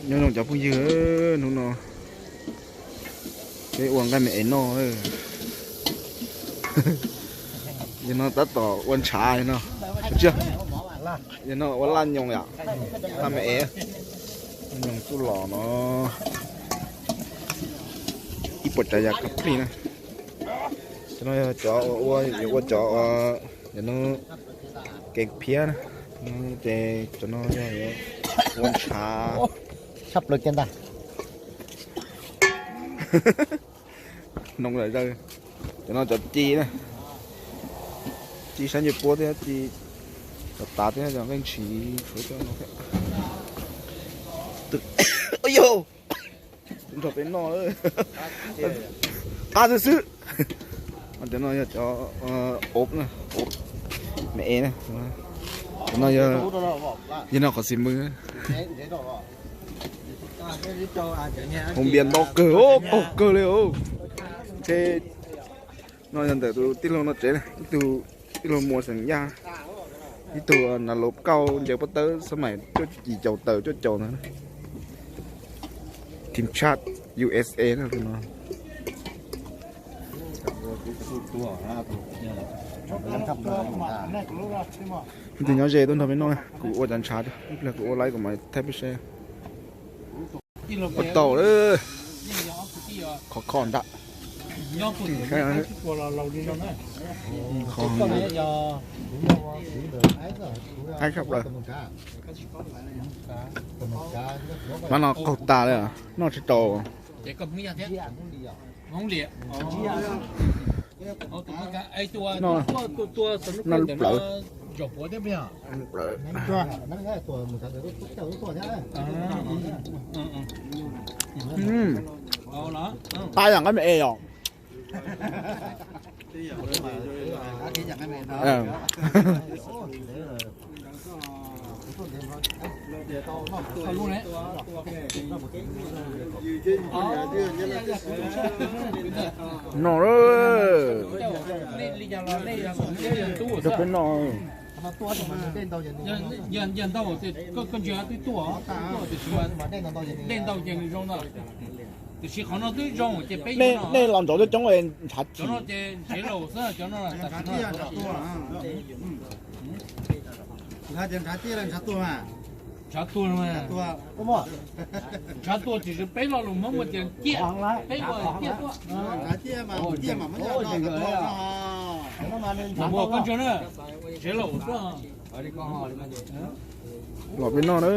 Nyob zoo cov phooj ywg, hnub no peb ua nqaij me es noj. Yog no tab tom ua ntshav no. Yog no ua laj nyoos yom, laj me es, laj nyoos txuj lom no. Ib puas tsav yam kab plig na. Cov no yog cov ua, yuav ua cov, yog no kev phiab na. Ces cov no yog ua ntshav. Tshaj plaws kiag ntag. Noo lawm zawj. Cov no cov ci na, ci sab ncej puab thiab ci cov tav thiab cov nqaij ntshiv tshuav cov no thiab. Yog, tus nrog peb noj, qab xwb xwb. Cov no yog cov ob na, ob me es na. Cov no yog, yog no qhov xis mws. Hauv npias ntau kawg, qaug kawg li os. Ntshe no yog ntawm tus tij laug no tsev, ib tug tij laug Muas xeem Yaj, ib tug nav laus kauj ncaws pob tawb xab mais cuaj caum tawm cuaj caum ntawd. Team Chad U S A na tus no. Leej twg nyob ze tuaj nrog peb noj, kuv ua cov ntshav, ib pliag kuv ua laib kuv mam thaij peb saib. Ua tau lawm. Khov kho ntag. Qaib tshaj plaws. Mab no qaug tas li, noj tsis tau. Noj lub plawv. Qab yam nqaij me es yom. No, rau peb no. Nej los nrov coob coob ntshav tsis. Ntshav tuag, ntshav tuag tiam sis peb lo lus Hmoob ua tias ciaj, peb ua ciaj tuaj. Koj ntsia na, tsev laus xwb. Los peb noj na.